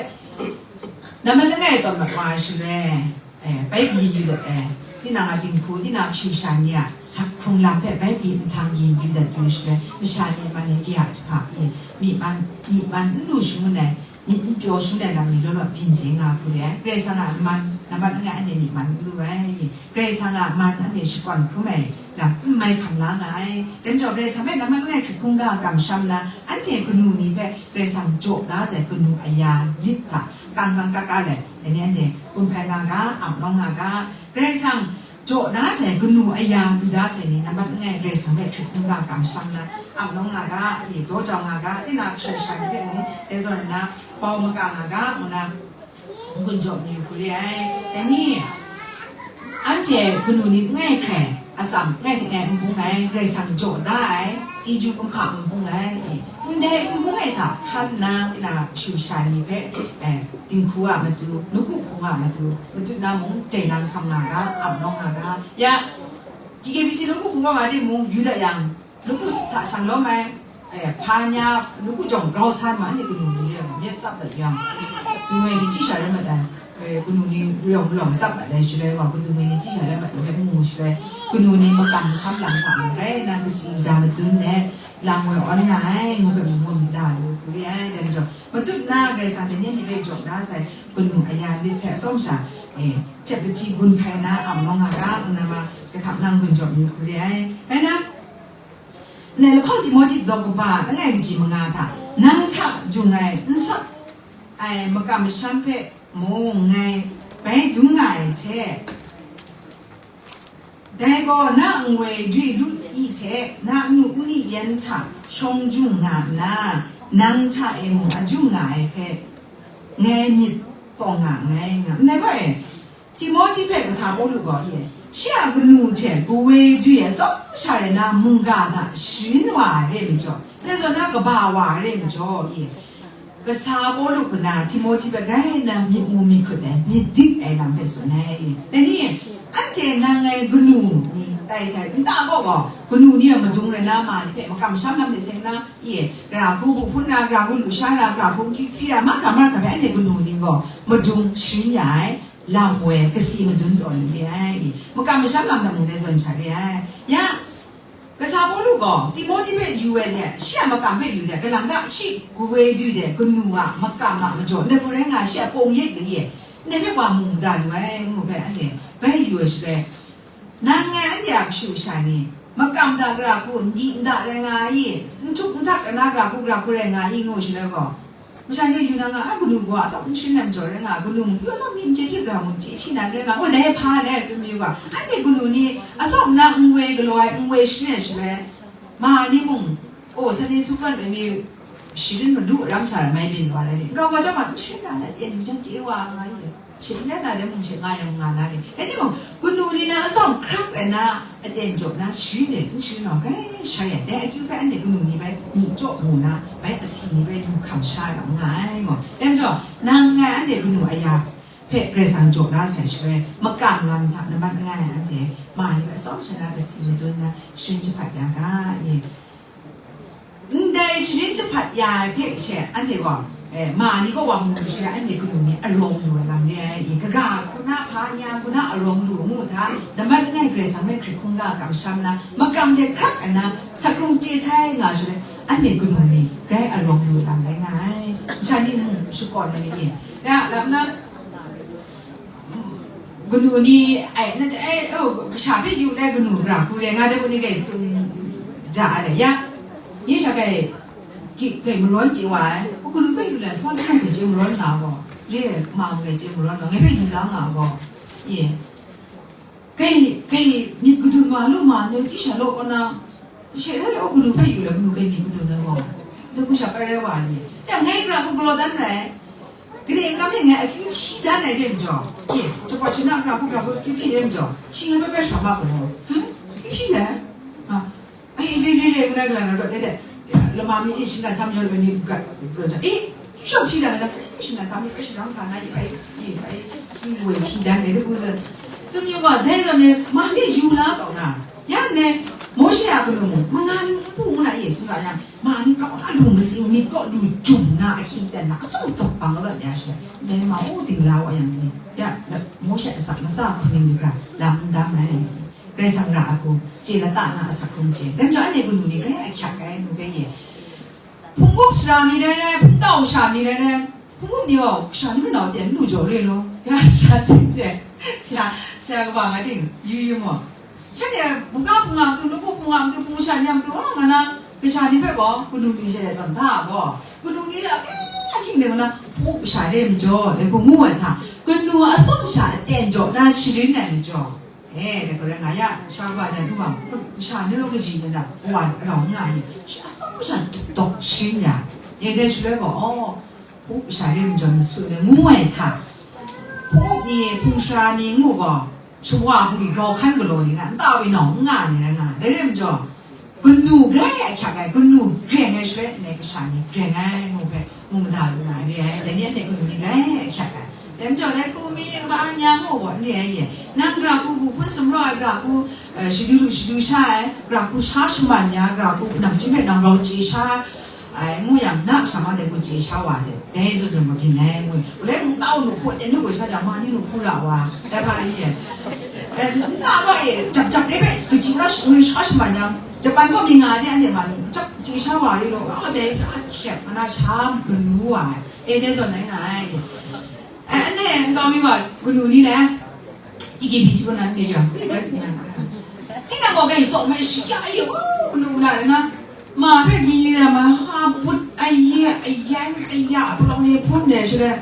nambat langai tawn mat wa ai shaloi, Eh, bai kayin yu dat ai, tinang a dinghku, tinang a kashu kasha ni a sak hkrung lam hpe bai kayin nhtang yin yu dat yu shaloi, masha ni man e, de a jahpa e, myi man, myi man n lu shangun ai, myit n pyaw shangun ai lam ni law law byin chye nga hku re ai. Karai Kasang a man, nambat langai anhte myi man n lu ai, Karai Kasang a man anhte shakawn hkrum ai lam n mai hkam la nga ai. Dai majaw, Karai Kasang hpe nambat langai hkrit hkungga kamsham nna, anhte kanu ni hpe Karai Kasang jaw da sai kanu aya lit hta, kang kang ka ka let, dai ni anhte gun hpai nga ga, ap nawng nga ga, Karai Kasang jaw da sai kanu aya lu da sai ni, nambat langai Karai Kasang hpe hkrit hkungga kamsham na, ap nawng nga ga, e daw jau nga ga, tinang a kashu kasha ni hpe mung, dai zawn nna, bau maka nga ga, ngu na, n-gun jaw mayu hku re ai. Dai ni, anhte kanu ni n-gai hkrai, atsam n-gai hte n-gai n bung ai, Karai Kasang jaw da ai, chyeju kumhpa n bung ai, ndai n bung ai hta hkan nna, na kashu kasha ni hpe, eh, dinghku a matu, nawku hpung a matu, matut na mung, jai lang hkam nga ga, ap nawng nga ga, ya, T K B C nawku hpung wa ma timung, yu dat yang, nawku hta shang lawm ai, eh, hpa nya, nawku jawng grau san ma, anhte kanu ni re ai, myit tsap dat yang, kanu ni chyi sha rai mat ai, eh, kanu ni rayawng rayawng tsap dat ai shaloi gaw, kanu ni chyi sha rai mat ai, ngu shaloi, kanu ni makam masham lam hta mung rai nna, kasi ja madun let, lam woi awn nga ai, ngu hpe mung ngu mada lu hku re ai, dai majaw, matut na Karai Kasang hte nanhte hpe jaw da sai, kanu aya lit hpe atsawm sha, eh, hte pahti gun hpai na, ap nawng nga ga, ngu na ma, kahtap nang gun jaw mayu hku re ai. Rai na, Ndai lahkawng Timohti daw kaba langai kaji manga hta, nang hta jung ai n sawt ai makam masham hpe mung ngai bai dum nga ai hte, dai gaw na nwoi dwi lu i hte na nnu nni yan hta shawng jung nga nna, nang hta e mung a jung nga ai hpe ngai myit tawng nga nngai, nga ndai gaw e, Timohti hpe kasa Pawlu gaw, e, shi a kanu hte kawe du e atsawm sha rai na mungga hta sharin wa ai re ai majaw, dai zawn na kaba wa ai re ai majaw, e, kasa Pawlu hpe na Timohti hpe grai nna myit mu myit hkut ai, myit dik ai lam hpe tsun ai, e. Dai ni, anhte nang ngai kanu ni tai sai nta gaw gaw, kanu ni a madung rai na ma ni hpe makam masham lam hte seng na, e, gara hku bu hpun na, gara hku lusha na, gara hku hpyi hpyi na, mahkra mahkra hpe anhte kanu ni gaw madung sharin ya ai. Lam woi, kasi madun taw lu re ai, makam masham lam na mung dai zawn sha re ai. Ya, kasa Pawlu gaw Timohti hpe yu ai hte, shi a makam hpe yu hte, kalang ta shi kawe du hte, kanu a makam a majaw, ndai hku rai nga, shi a pawng yet kali e, ndai hpe wa mu mada lu ai, ngu hpe anhte bai yu ai shaloi, nang ngai anhte a kashu kasha ni, makam da gara hku, ndi nda rai nga ai, n htuk n htak ai na gara hku, gara hku rai nga ai, ngu shaloi gaw, masha ni yu na nga, a, kanu gaw atsawm n sharin ai majaw rai nga, kanu mung pyi atsawm ni n chye hpyi, gara mung chye hpyi na rai nga, ngu dai hpa dai tsun mayu ga, anhte kanu ni atsawm na nwoi galaw ai, nwoi sharin ai shaloi, ma ni mung, o, Sunday school hkan ai mi, sharin madu ram sha rai mai byin wa rai ni, nkau wa chyawm a n sharin na, na ten yu jan chye wa nga ye. Sharin na, na de mung she nga yang nga na ni. Rai timung, kanu ni na atsawm hkrak ai na, aten jaw na, sharin de, n sharin naw, grai shai ai. Dai akyu hpe anhte kanu ni bai, ni jaw mu na, bai asi ni bai, lu hkam sha lam nga ai gaw. Dai majaw, nang ngai anhte kanu aya hpe Karai Kasang jaw da sai shaloi, makam lam hta nambat langai anhte, ma ni bai atsawm sha na, kasi madun na, sharin jahpat ya ga, e. Ndai sharin jahpat ya ai hpe she anhte gaw, eh, ma ni gaw wa mu lu she, anhte kanu ni arawng lu ai lam re ai, i, kaga hku na, hpa nya hku na arawng lu ngu hta, nambat langai Karai Kasang hpe hkrit hkungga kamsham na, makam de hkrak ai na, sakrung chye sai nga shaloi, anhte kanu ni grai arawng lu ai lam rai nga ai. Masha ni mung shakawn ai ni, ya, lam na, Kanu ni, ai, na, ai, oh, kasha hpe yu le kanu gara hku re nga de, kanu ni gai tsun ja ai le, ya. Nye sha gai, ki, gai marawn chye wa ai. O, kanu hpe yu le, hpa hpe gai chye marawn nga gaw, re, ma gai chye marawn nga, ngai hpe yu la nga gaw, ye. Gai, gai myit kadun wa lu ma, neu chyi sha law kaw na, she, e, o, kanu hpe yu le, kanu gai myit kadun ai gaw, de, kusha pai rai wa ni. Ya, ngai gara hku galaw dan rai. Gade n kam e ngai akyu hpyi dan ai re majaw, e, shapawt shana gara hku gara hku akyu hpyi re majaw, shi ngai bai bai sham a gaw, ha? Akyu hpyi le? Ha? Ai, re, re, re, ngu na gala na rawt de de, lama mi e, shinggan sam yawng ai ni gat, rawt jang, e, akyu shawng hpyi dan ai lam, shinggan sam mi bai shadang hkra na, e, bai, e, bai, e, woi hpyi dan ai de, ngu sa, tsun yu gaw, dai zawn e, ma mi yu la taw na, yan ne, Mawshe a kanu mung, manga ni npu ngu na Yesu ra yang, ma ni grau na lu matsing myit kaw lu jum na ahkying ten na, atsawm dawk bang lat ya shi, dai ma u dingla wa yang ni, ya, Mawshe a asak latsa hku ning ni hkra, lam n dam ai. Karai Kasang ra ai hku, chye lata na asak hkrum chye. Dai majaw, anhte kanu ni grai ahkyak ai, nu bai ye. Hpung up sara ni rai rai, hpung tau sara ni rai rai, hpung up ni gaw, kasha ni manau ten lu jaw re law, ya sha ting de, sha, sha kaba nga ting, yu yu maw? Shanhte buga hpung a matu, nupu hpung a matu, hpung sha ni a matu, oh, nga na, kasha ni hpe gaw, kanu ni she tawn hta gaw, kanu ni a, eh, aking de nga na, hpung up sha re majaw, de, hpung ngu ai hta, kanu a atsawm sha aten jaw na sharin ai majaw, eh, de, garai nga ya, sha wa jan hkrum, sha ni law kaji ni da, kawa rau nga ni, shi atsawm sha dawk sharin ya, eh, de, shaloi gaw, oh, hpung up sha re majaw masu de ngu ai hta, hpung up ni, hpung sara ni ngu gaw, shawa hpung ni grau hkan galaw ni na, nta we nau n nga ni na nga, dai re majaw, kanu grai ahkyak ai, kanu greng ai shaloi, ndai kasha ni greng ai ngu hpe, mu mada lu na re ai, dai ni anhte kanu ni grai ahkyak ai. Dai majaw, dai hku mi kaba anya ngu gaw n re ai ye. Nang gara hku bu hpun sumraw ai, gara hku, eh, shadu lu shadu sha ai, gara hku sha shaman ya, gara hku nang chyum hpe nang rau chye sha ai, ngu yang, na kasha ma de ngu chye sha wa de, dai zun rum ma byin ai, ngu. Ulai ngu tau nu hpaw de nu goi sha jang, ma ni nu hpung ra wa, dai hpa rai ye. Eh, nta ba e, jap jap de hpe, kaji na shi, ngu sha shaman yang, Japan kaw mi nga de, anhte ma ni, jap chye sha wa ri law, a, dai hpe a hkyep, ana sha manu wa ai, e, dai zawn ai nga ai. Eh, anhte nkau mi gaw, kanu ni le, T K B C kaw na n-, tinang gaw bai tsawm ai shi ya ye, oh, kanu na rai na, ma hpe yin yu ai, ma, ha, but ai ye, ayan, aya, palawng ni hpun re shaloi,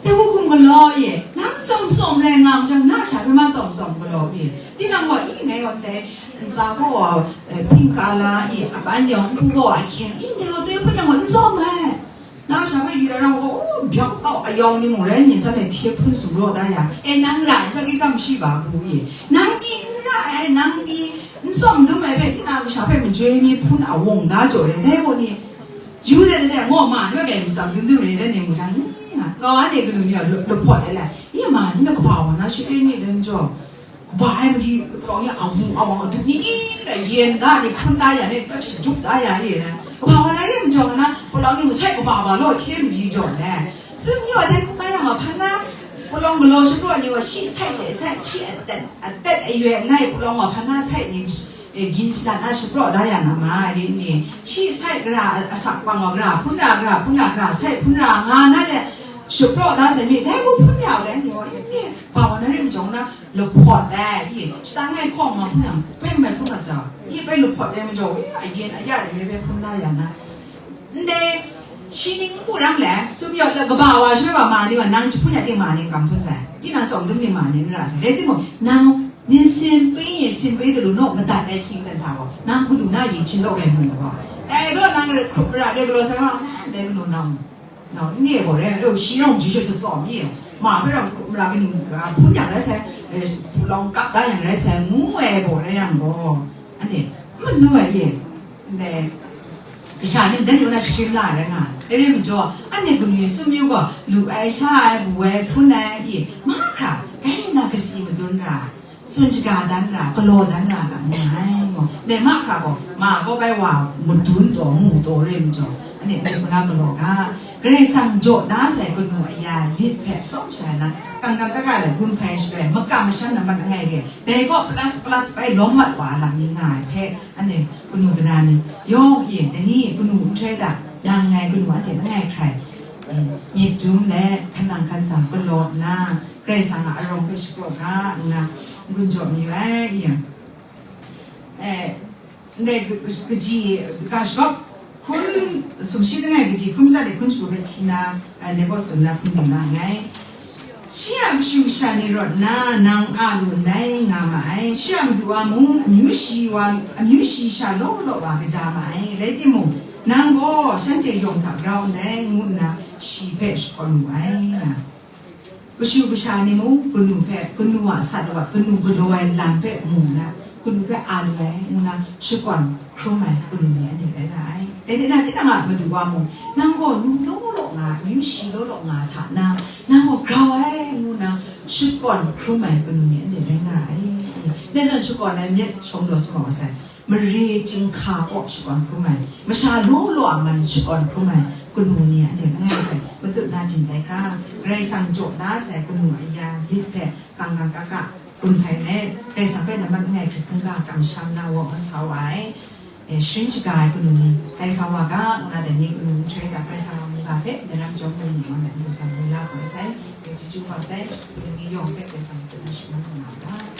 dai hku hkum galaw ye, nang tsawm tsawm rai nga jang, na sha hpe ma tsawm tsawm galaw ye, tinang gaw, i, ngai gaw ndai ntsa gaw, eh, pink colour i, aban yawng, npu gaw ahkyeng, i, ndai gaw dai hpun yang gaw n tsawm ai. Na sha hpe yu ai rau gaw, oh, byak kau ayawng ni mung rai nni, shanhte hte hpun sumraw da ya, e, nang ra ai, jang, i tsam shi ba bu ye, nang pyi n ra ai, nang pyi n tsawm dum ai hpe, tinang masha hpe majoi mi hpun a wung da jaw re, dai gaw ni, yu de, de, de, ngaw ma ni hpe gai matsam dum dum re, dai ni mu jang, ni, nga, kau anhte kanu ni a lu-, luphawt ai lai, i ma ni hpe kaba wa na shi re ni, dai majaw, ba ai madi, palawng ni a wu a wang, a du ni ni na yen da ni hpun da ya ni, hpe shajuk da ya ni na, kaba wa na rim jaw na, palawng ni sai kaba ba law hte madi jaw na. Tsun ni wa dai hkrum ai yang a hpan na, palawng galaw shapraw ni wa shi sai de sai, shi atet, atet ayoi alai palawng wa hpan na sai ni, eh, gin shadat na shapraw da ya na ma, rin ni. Shi sai gara a, asak bang wa gara, hpun ra gara, hpun ra gara, sai hpun ra nga na le, shapraw da sai mi, dai hku hpun ya u le ni wa, yin ni, ba wa na rim jaw na, Lahpawt ai, i, shata ngai hkawng nga hpun yang, bai mai hpun mat sa, i, bai lahpawt ai majaw, i, ayen aya de bai hpun da ya na. Ndai, shi ning n pu rang le, sum yawt la kaba wa shaloi wa ma ni wa, nang jahpun ya ting ma ning kam hpun sai, tinang tsawm dum ni ma ning n ra sai, rai timung, nang, nin sin pyi yin sin pyi galu naw madat ai hkying dan hta gaw, nang kanu na yi htin law rai mu gaw, dai gaw nang hkrup mara rai galaw sai gaw, ndai kanu nang. Nau, n re ai gaw rai, e, shi rawng ju she tsawm mi, ma hpe rawng mara kanu ga hpun yang rai sai, e, hpulawng kap da yang rai sai, ngu ai gaw rai yang gaw, anhte, manu ai e, ndai, kasha ni dan yawng na shakrim la ai rai nga ai. Dai rai majaw, anhte kanu Yesu myu gaw, lu ai, sha ai, bu ai, hpun ai, e, mahkra, rai nna kasi madun ra ai. Tsun shaga dan ra, galaw dan ra, nga ai, mu. Dai mahkra gaw, ma gaw bai wa madun taw, mu taw re majaw, anhte anhte hkuna galaw ga, Karai Kasang jaw da sai kanu aya lit hpe tsawm sha na, kangkang kaka le gun hpai shaloi, makam masham na mat langai re, dai gaw plus plus bai lawm mat wa lam ni nga ai hpe, anhte kanu kana ni yawng e, dai ni kanu nhtoi hta, nang ngai kanu anhte langai hkrai, e, myit dum let, hkan nang hkan tsang galaw nna, Karai Kasang a arawng hpe shapraw ga nna, n-gun jaw mayu ai, i yang. Eh, ndai ka-, ka-, kaji, ga shagawp hkun sumshi langai kaji hkun matsat de hkun shagu hpe hti na, eh, ndai gaw tsun na hkun ding na nngai. Shi a kashu kasha ni rawt nna, nang a lu ndai nga ma ai. Shi a madu wa mung, amyu shi wa, amyu shi sha law law wa kaja ma ai. Rai timung, nang gaw shanhte yawng hta grau ndai, ngu nna shi hpe shakawn wu ai, nga. Kashu kasha ni mung, kanu hpe, kanu a sat wa, kanu galaw ai lam hpe mu nna, kanu hpe a lu ai, ngu na shakawn hkrum ai kanu ni anhte rai nga ai. Dai hte na, tinang a madu wa mung, nang gaw nu law law nga, amyu shi law law nga hta na, nang gaw grau ai, ngu na shakawn hkrum ai kanu ni anhte rai nga ai. Dai zawn shakawn ai myit shawng daw sumau masai. Mari chyinghka kaw shakawn hkrum ai, masha law law a man shakawn hkrum ai kanu ni anhte langai hpe matut na byin tai hkra, Karai Kasang jaw da sai kanu aya lit hpe kang kang ka ka kun hpai let, Karai Kasang hpe nambat langai hkrit hkungga kamsham na wa ngan sa wa ai. E, sharin shaga ai kanu ni, Karai Kasang wa ga, ngu na dai ni kanu nhtoi hta Karai Kasang a mungga hpe daram chyawm lu ni wa na ngu sam lu la kau sai, e, chyeju kau sai, kanu ni yawng hpe Karai Kasang hpe na shakawn hkrum na u ga.